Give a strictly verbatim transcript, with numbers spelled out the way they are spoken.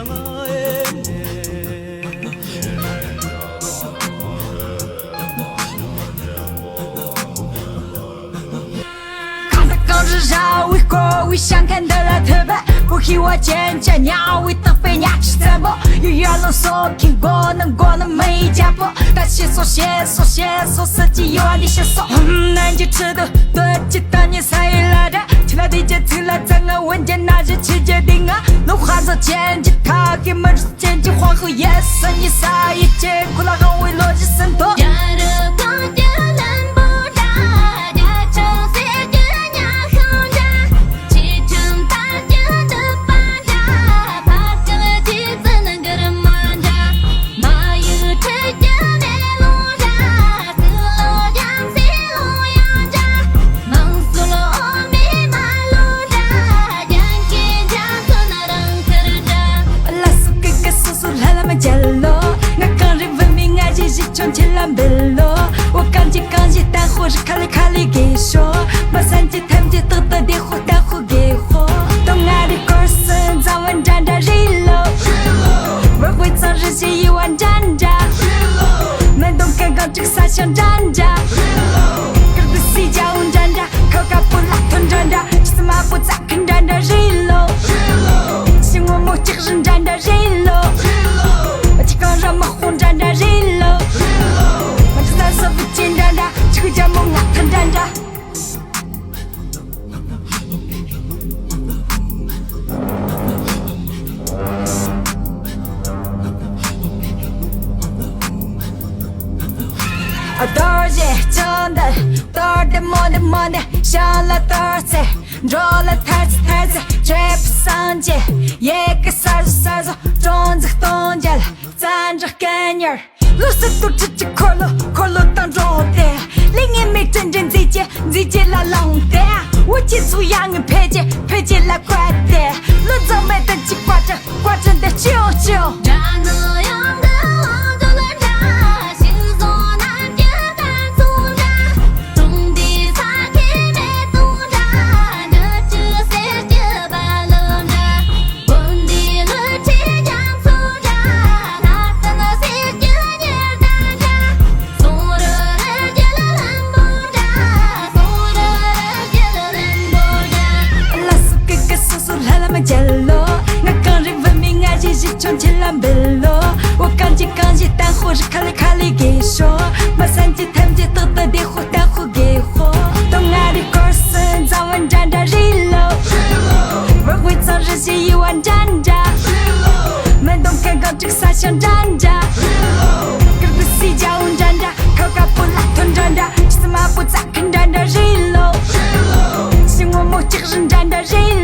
གང་ཟག་གང་རུ་ར་བའི་སྐོར་བའི་ཞིང་ཁ་འདི་ལ་ཐོས་པ། བུ་ཤི་བ་ཅན་ཅན་ཉ་བའི་རྟག་པའི་ཉ་ཆུ་བཙན་པོ། ཡུ་ཡ་ལོ་སོ་ཁྱི་མགོ་ནི་མགོ་ནི་མི་ཡི་རྒྱལ་པོ། ད་ཤེས་སོ་ཤེས་སོ་ཤེས་སོ་སི་ཅི་ཡོ་ཨ་འདི་ཤེས་སོ། ཧམ་ནན་གྱི་ཁྲི་དུ་སྟོད་ཀྱི་ཏ་ཉི་ས་ཡི་ལ་ར་ཆི་ལ་དེ་ཅི་ཚི་ལ་ཙ་ང་འོན་ཀྱི་ན་གཞི་ཆི་ཅི་དི་ང་ལོ་ཧ་ཟོ་ཅན་གྱི་ཁ་གི་མི་རུ། ཅན་གྱི་དཔའ་ཁུ་ཡེ་སི་ཉི་ས་ཡི་ཅན་ཁུ་ལ་ཧང་བའི་ལོ་ཇི་སིན་ཐོ། རྒྱ་རི་གངས་ཀྱི་ལན་པོ་འདྲ། རྒྱ་ཆུ་གསེར་གྱི་ཉ་ཤིང་འདྲ། ཆེ་ཆུང་དར་གྱི་འདུག་པ་འདྲ། ཕར་སྐྱིད་ཀྱི་ཙི་ནི་གིར་མ་འདྲ། མ་ཡུལ་ཁྲོད་ཀྱི་མེ་ལོང་འདྲ། སྲིད་ལོ་རྒྱང་སྲིད་ལོ་ཡང་འདྲ། མང་སྲོལ་འོ་མའི་མ་ལུ་འདྲ། རྒྱང་གི་འཇའ་ཚོན་རང་ཁུར་འདྲ། ལ་སུ་ཀི་ཀི་སུ་སུ་ལྷ་ལ་མ་མཇལ་ལོ། ང་གངས་རི་བུད་མེད་ང་ཞེ་གཞི་ཁྱོད་ཁྱེད་ལ་འབུལ་ལོ། འོ་གངས་ཀྱི་གངས་ཀྱི་ལྟ་ཧོ་རི་ཁ་ལི་ཁ་ལི་གེ་ཤོ། མ་སན་གྱི་ཐམས་ཅད་རྟག་ཏུ་བདེ་ཧོ་ལྟ་ཧོ་གེ་ཧོ། དོ་ང་རི་སྐོར་སུ་འཛམ་བུ་འདྲ་འདྲ་རེད་ལོ། བུ་བུ་ཚང་རི་ཞེ་ཡི་བ་འདྲ་འདྲ། མི་འདོམ་ཁན་གང་ཅིག་ས་ཞིང་འདྲ་འདྲ། ཀིར་དི་སི་རྒྱ་འུ་འདྲ་འདྲ། ཁོ་ཀ་པུ་ལ་ཐོན་འདྲ་འདྲ། ཆི་མ་པོ་ཙག་ཁན་འདྲ་འདྲ་རེད་ལོ། ཤི་ངོ་མོ་ལྕགས་རི་འདྲ་འདྲ་རེད་ལོ། ཆི་གང་ར་མ་ཧོ་འདྲ་འདྲ་རེད་ལོ། མ་ཅི་ས་སོ་བུ་ཅན་འདྲ་འདྲ། ཆི་ཁུ་རྒྱ་མོ་ང་ཐོན་འདྲ་འདྲ། རྡོ་རྗེ་བཅོམ་ལྡན། གཏོར་ཏེ་མོ་ནེ་མོ་ནེ། ཞལ་ལ་གཏོར་ཚེ། འགྲོ་ལ་ཐར་ཚེ་ཐར་ཚེ། ཆོས་པ་སངས་རྒྱས། ཡེ་གེ་སར་སར་སོ། ཀྲོང་འཛུགས་གཏོང་རྒྱལ། བཙན་འཕྲོག་སྐད་གཉེར། ལུགས་སྲོལ་དུ་ཁྲིད་ཀྱི་འཁོར་ལོ། འཁོར་ལོ་དང་འགྲོགས་ཏེ། ལས་ངན་མི་དྲན་དྲན་མཛེས་ཀྱི་མཛེས་ཀྱི་ལ་ལངས་ཏེ། འུ་ཅི་ཚུ་ཡང་ངི་འཕེལ་རྒྱས་འཕེལ་རྒྱས་ལ་བཀོད་དེ། ལུ་རྫོང་མེད་དུ་གཅིག་བཀའ་དྲིན་བཀའ་དྲིན་དེ་ཅིའོ་ཅིའོ། དགྲ་ནི་ཡང་གི་དབང་དུ་ལ་འདྲ། ཤིང་བཟོ་ནམ་གྱི་ཀ་ཚུང་འདྲ། གྲོང་སྡེ་ས་ཁའི་མེ་ཏོག་འདྲ། འདྲ་ཆུ་གསེར་གྱི་བ་ལུ་འདྲ། བོད་འདི་ལུས་ཁྲིད་རྒྱ་མཚོ་འདྲ། ལྷ་རྟེན་གསེར་གྱི་ཉི་ཟླ་འདྲ། སོང་རི་རི་རྒྱལ་ལྷུན་པོ་འདྲ། སོང་རི་རི་རྒྱལ་ལྷུན་པོ་འདྲ། ལ་སུ་ཀི་ཀི་སུ་སུ་ལྷ་ལ་མ་མཇལ་ལོ། ང་གངས་རི་བུད་མེད་ང་ཞེ་གཞི་ཁྱོད་ཁྱེད་ལ་འབུལ་ལོ། འོ་གངས་ཀྱི་གངས་ཀྱི་ལྟ་ཧོ་རི་ཁ་ལི་ཁ་ལི་གེ་ཤོ། མ་སན་གྱི་ཐམས་ཅད་རྟག་ཏུ་བདེ་ཧོ་ལྟ་ཧོ་གེ་ཧོ། དོ་ང་རི་སྐོར་སུ་འཛམ་བུ་འདྲ་འདྲ་རེད་ལོ། བུ་བུ་ཚང་རི་ཞེ་ཡི་བ་འདྲ་འདྲ། མི་འདོམ་ཁན་གང་ཅིག་ས་ཞིང་འདྲ་འདྲ། ཀིར་དི་སི་རྒྱ་འུ་འདྲ་འདྲ། ཁོ་ཀ་པུ་ལ་ཐོན་འདྲ་འདྲ། ཆི་མ་པོ་ཙག་ཁན་འདྲ་འདྲ་རེད་ལོ། ཤི་ངོ་མོ་ལྕགས་རི་འདྲ་འདྲ་རེད་